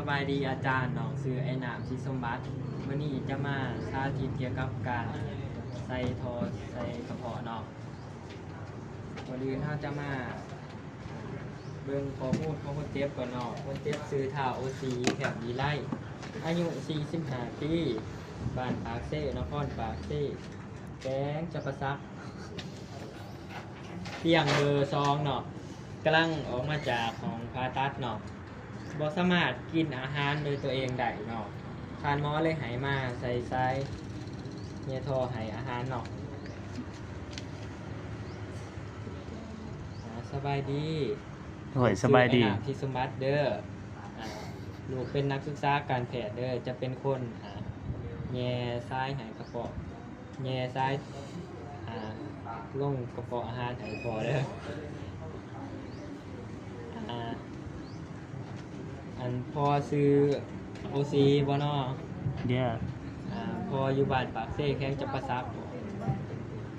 ສະບາຍດີອາຈານ, ນ້ອງຊື່ອ້າຍໜາມ ສີສົມບັດ. ມື້ນີ້ຈະມາສາທິດກ່ຽວກັບການໃສ່ທໍ່ໃສ່ກະເພາະເນາະ. ກ່ອນອື່ນເຮົາຈະມາເບິ່ງຂໍ້ມູນຂອງຄົນເຈັບກ່ອນເນາະ. ຄົນເຈັບຊື່ທ້າວ ໂອຊີ ແຄບດີໄລ, ອາຍຸສີ່ສິບຫ້າປີ, ບ້ານປາກເຊ, ນະຄອນປາກເຊ, ແຂວງຈຳປາສັກ. ຕຽງເບີສອງເນາະ, ກຳລັງອອກມາຈາກຫ້ອງຜ່າຕັດເນາະ, ບໍ່ສາມາດກິນອາຫານໂດຍຕົວເອງໄດ້ເນາະ. ທ່ານໝໍເລີຍໃຫ້ມາໃສ່ສາຍແຍ່ທໍ່ໃຫ້ອາຫານເນາະ. ອາ ສະບາຍດີ. ໂດຍ ສະບາຍດີ. ຊື່ອ້າຍໜາມ ສີສົມບັດເດີ. ອາ ລູກເປັນນັກສຶກສາການແພດເດີ, ຈະເປັນຄົນ ອາ ແຍ່ສາຍໃຫ້ກະເພາະ. ແຍ່ສາຍ ອາ ລົງກະເພາະອາຫານໃຫ້ພໍ່ເດີ. ອາ ອັນພໍ່ຊື່ໂອຊີບໍ່ນໍ? ເດ. ອາ ພໍ່ຢູ່ບ້ານປາກເຊ ແຂວງຈຳປາສັກ.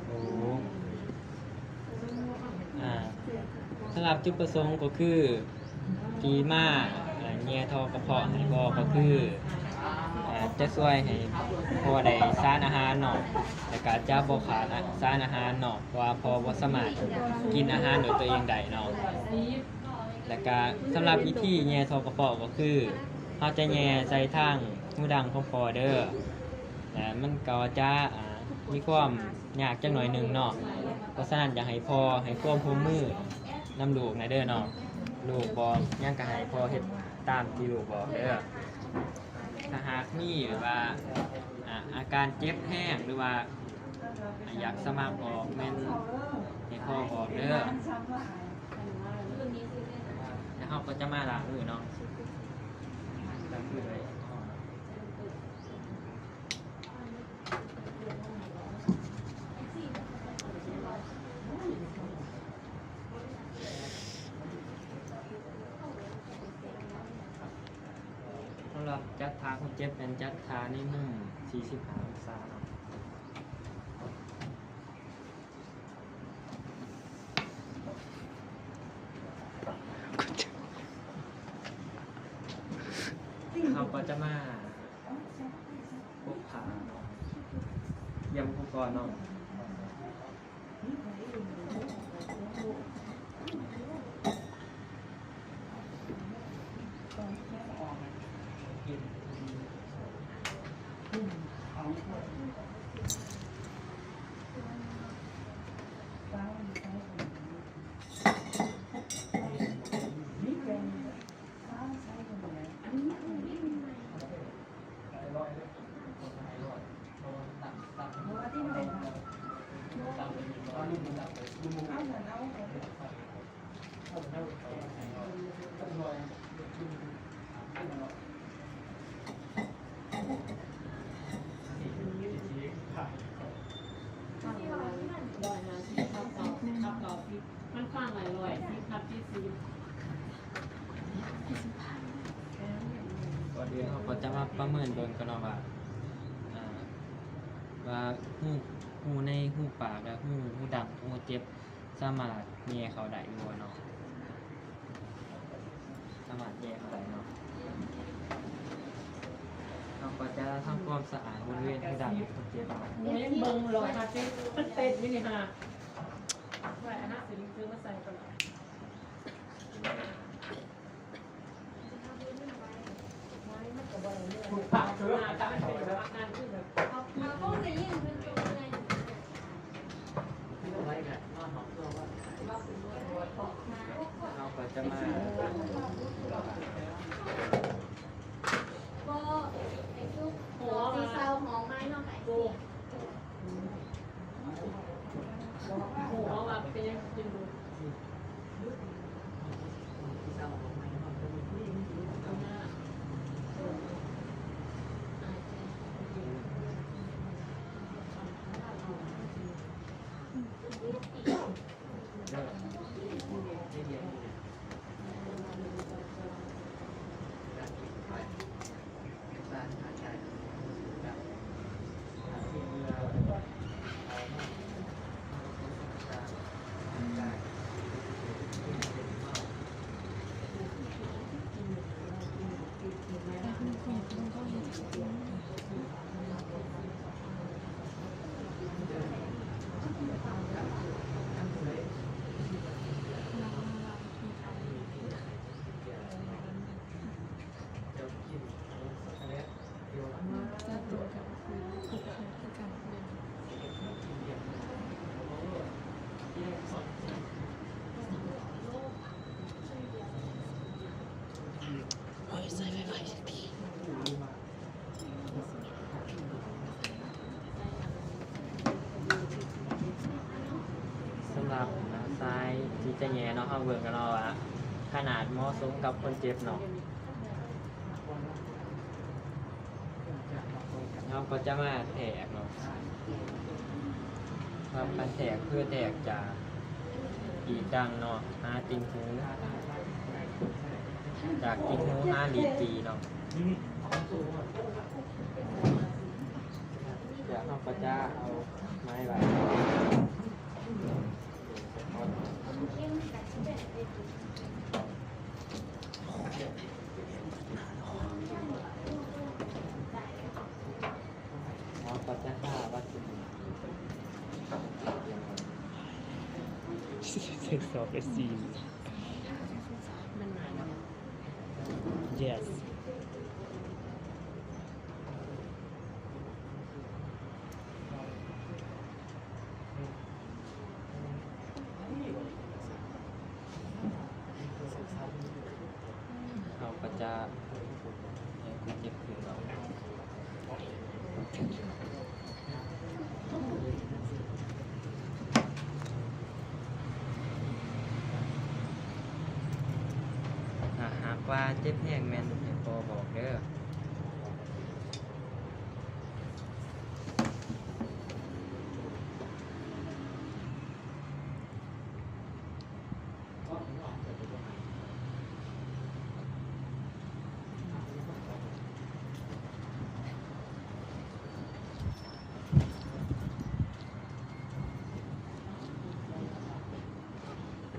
ໂອ້ ອາ ສຳລັບຈຸດປະສົງກໍຄື ທີ່ມາ ອາ ແຍ່ທໍ່ກະເພາະໃຫ້ພໍ່ກໍຄື ອາ ຈະຊ່ວຍໃຫ້ພໍ່ໄດ້ສານອາຫານເນາະ, ແລ້ວກະຈະບໍ່ຂາດ ອາ ສານອາຫານເນາະ, ເພາະວ່າພໍ່ບໍ່ສາມາດກິນອາຫານໂດຍຕົວເອງໄດ້ເນາະ. ແລ້ວກະສຳລັບວິທີແຍ່ທໍ່ກະເພາະກໍຄື ເຮົາຈະແຍ່ໃສ່ທາງຮູດັງຂອງພໍ່ເດີ, ແລະ ມັນກໍຈະ ອາ ມີຄວາມ ຍາກຈັກໜ້ອຍໜຶ່ງເນາະ. ເພາະສະນັ້ນ ຢາກໃຫ້ພໍ່ໃຫ້ຄວາມຮ່ວມມືນຳລູກແດ່ເດີເນາະ. ລູກບອກຫຍັງກໍໃຫ້ພໍ່ເຮັດຕາມທີ່ລູກບອກເດີ. ຖ້າຫາກມີແບບວ່າ ອາ ອາການເຈັບແຮງ ຫຼືວ່າ ອາ ຢາກສະໝັກອອກ ແມ່ນໃຫ້ພໍ່ບອກເດີ. ແລ້ວເຮົາກໍຈະມາລ້າງມືເນາະ. ລ້າງມືດ້ວຍ ສຳລັບຈັດທ່າຄົນເຈັບແມ່ນຈັດທ່າໃນມຸມສີ່ສິບຫ້າອົງສາເນາະ. ເຮົາກໍຈະມາ ປົກຜ້າເນາະ, ຕຽມອຸປະກອນເນາະ. ມັນຟັງໄວ້ຮ້ອຍສິບກັບເຈັດສິບ. ກ່ອນອື່ນເຮົາກໍຈະມາປະເມີນເບິ່ງກ່ອນເນາະວ່າ ອາ ວ່າຮູ ຮູໃນຮູປາກ ແລະ ຮູ ຮູດັງຂອງຄົນເຈັບ ສາມາດແຍ່ເຂົ້າໄດ້ຫຼືບໍ່ເນາະ. ສາມາດແຍ່ເຂົ້າໄດ້ເນາະ. ເຮົາກໍຈະທຳຄວາມສະອາດບໍລິເວນຮູດັງຂອງຄົນເຈັບເນາະ. ເບິ່ງໂລດ ມັນເຕັມຢູ່ນີ້ຫາ. ໄວ້ ອັນນັ້ນຊິຊື້ມາໃສ່ກ່ອນ. ເຮົາກໍຈະມາ ບໍ່ ໄອ້ຈຸກ ຊິເຊົາຫ້ອງໃໝ່ເນາະ ໄປ ໂອ້ຍ ໃສ່ໄວໆ ສຳລັບໜ້າຊາຍທີ່ຈະແຍ່ເນາະ ເຮົາເບິ່ງກັນເນາະວ່າຂະໜາດເໝາະສົມກັບຄົນເຈັບເນາະ. ເຮົາກໍຈະມາແທກເນາະ ສຳລັບການແທກ ຄືແທກຈາກປີກດັງເນາະ ຫາຕິ່ງຫູ ຈາກຕິ່ງຫູຫາລີດປີເນາະ. ດຽວເຮົາກໍຈະເອົາໄມ້ໄວ້ ເຮົາກໍຈະຫາວັດຖຸດິບ ເຊັກຊອບເອັດຊີ ເຢສ. ເຮົາກໍຈະໃຫ້ຄົນເຈັບຄືນເນາະ ຖ້າຫາກວ່າເຈັບແຮງແມ່ນໃຫ້ພໍ່ບອກເດີ.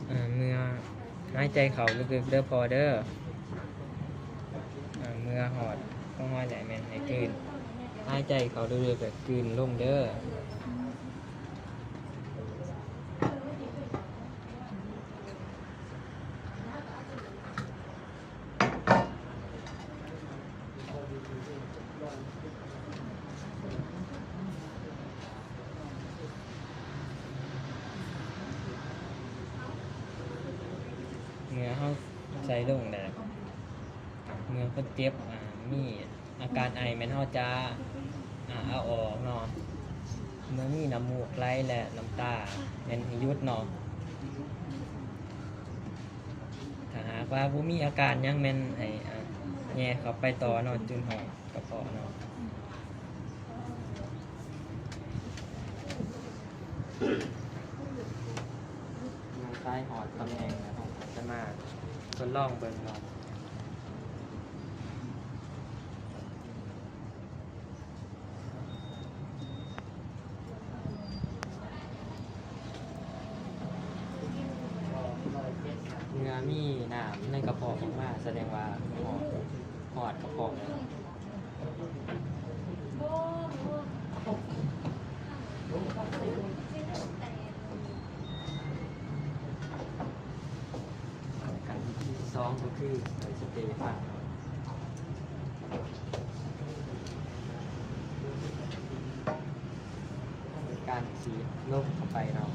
ເອີ ເມື່ອຫາຍໃຈເຂົ້າເລິກໆ ເດີພໍ່ເດີ. ເມື່ອຮອດຄວາມຫາຍໃຈແມ່ນໃຫ້ກືນ ຫາຍໃຈເຂົ້າເລິກໆ ແລ້ວກືນລົງເດີ. ເມື່ອເຮົາໃສ່ລົງແລ້ວ ເມື່ອຄົນເຈັບ ອາ ມີອາການໄອ ແມ່ນເຮົາຈະ ອາ ເອົາອອກເນາະ. ເມື່ອມີນ້ຳມູກໄຫຼ ແລະ ນ້ຳຕາ ແມ່ນໃຫ້ຢຸດເນາະ. ຖ້າຫາກວ່າບໍ່ມີອາການຫຍັງ ແມ່ນໃຫ້ ອາ ແຍ່ເຂົ້າໄປຕໍ່ເນາະ ຈົນຮອດກະເພາະເນາະ. ເມື່ອຊາຍຮອດຕຳແໜ່ງແລ້ວ ເຮົາກໍຈະມາທົດລອງເບິ່ງເນາະ. ເມື່ອມີນ້ຳໃນກະເພາະອອກມາ ສະແດງວ່າຮອດ ຮອດກະເພາະແລ້ວ. ຂັ້ນທີສອງກໍຄືໃສ່ສະເປຟ້າ ເປັນການສີດລົມເຂົ້າໄປເນາະ.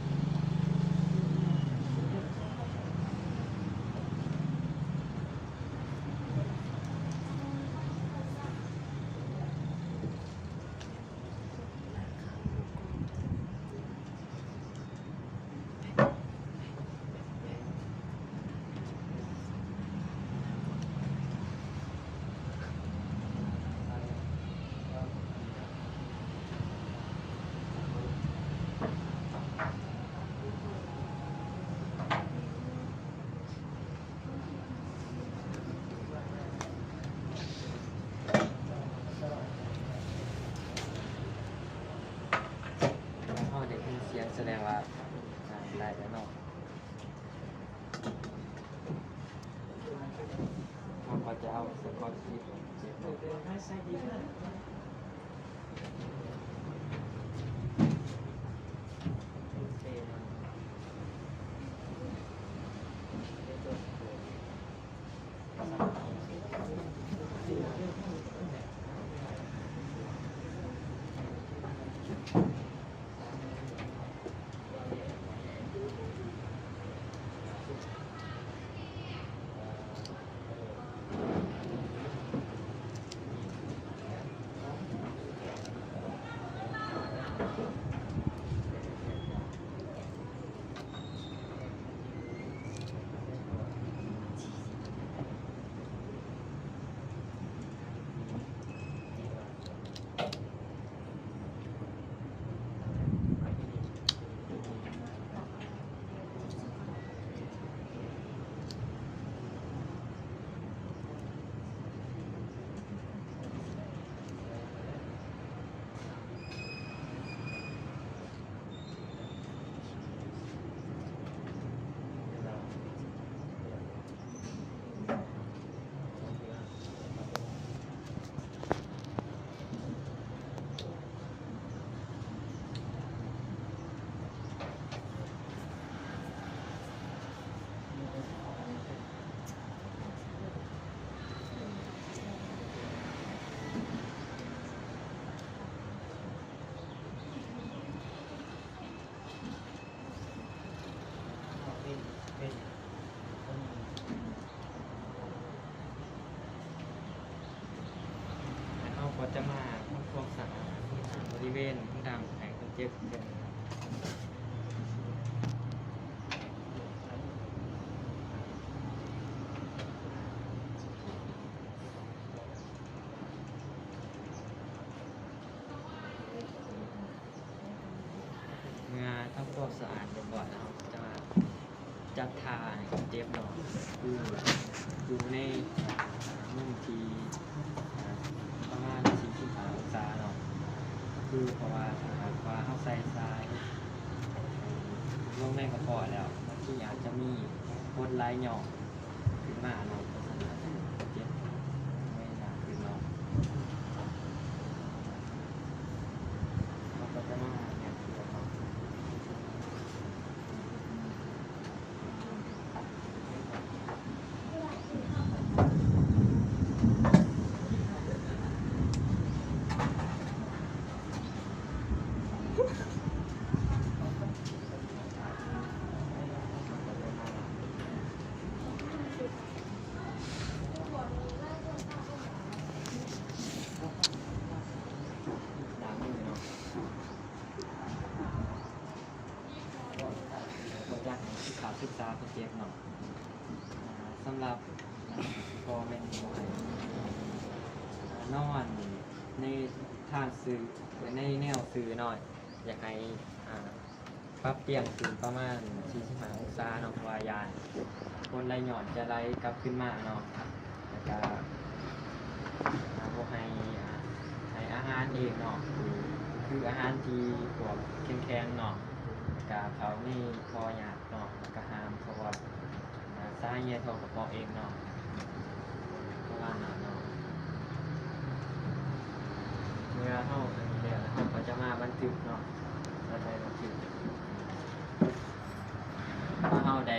ເຮົາໄດ້ຍິນສຽງ ສະແດງວ່າ ອ່າ ໄດ້ແລ້ວເນາະ. ເຮົາກໍຈະເອົາສະກອດຊີດເກັບໄວ້. ເ ຈະມາທຳຄວາມສະອາດບໍລິເວນທາງດຳໃຫ້ຄົນເຈັບເດີ. ເມື່ອທຳຄວາມສະອາດຮຽບຮ້ອຍແລ້ວ ເຮົາຈະມາຈັດທ່າໃຫ້ຄົນເຈັບເນາະ ຄືຢູ່ໃນມຸມທີ່ ອ່າ ປະມານສີ່ສິບຫ້າອົງສາເນາະ ຄືເພາະວ່າຖ້າຫາກວ່າເຮົາໃສ່ສາຍລົງໃນກະເພາະແລ້ວ ບາງທີອາດຈະມີກົດໄຫຼຍ້ອນ ຂຶ້ນມາເນາະ ເພາະສະນັ້ນເຈັບເມື່ອຍໜ້າຂຶ້ນເນາະ ເຮົາກໍຈະມາຫາແນວເຊື່ອເນາະ. ລ້າງມືເນາະ ບໍ່ຢາກໃຫ້ສຶກສາຄົນເຈັບເນາະ ອ່າ ສຳລັບ ອ່າ ກໍແມ່ນບໍ່ໃຫ້ ອ່າ ນອນໃນທາງຊື່ ໃນແນວຊື່ເນາະ ຢາກໃຫ້ ອ່າ ປັບປ່ຽນຂຶ້ນປະມານສີ່ສິບຫ້າອົງສາເນາະ ເພາະວ່າຢ້ານກົດໄຫຼຍ້ອນຈະໄຫຼກັບຄືນມາເນາະ ແລ້ວກະ ອ່າ ບໍ່ໃຫ້ ອ່າ ໃຫ້ອາຫານເອງເນາະ ຄື ຄືອາຫານທີ່ພວກແຂງໆເນາະ ແລ້ວກະເຂົ້າໃນທໍ່ຍາກເນາະ ແລ້ວກະຫ້າມເຂົ້າ ອ່າ ສາຍແຍ່ທໍ່ກະເພາະເອງເນາະ ປະມານນັ້ນເນາະ. ເມື່ອເຮົາອັນນີ້ແລ້ວ ເຮົາກໍຈະມາບັນທຶກເນາະ ເຮົາໄດ້ບັນທຶກວ່າເຮົາໄດ້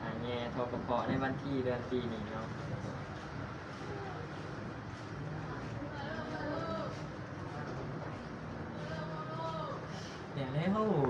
ອ່າ ແຍ່ທໍ່ກະເພາະໃນວັນທີເດືອນປີນີ້ເນາະ. ແລ້ວເຮົາ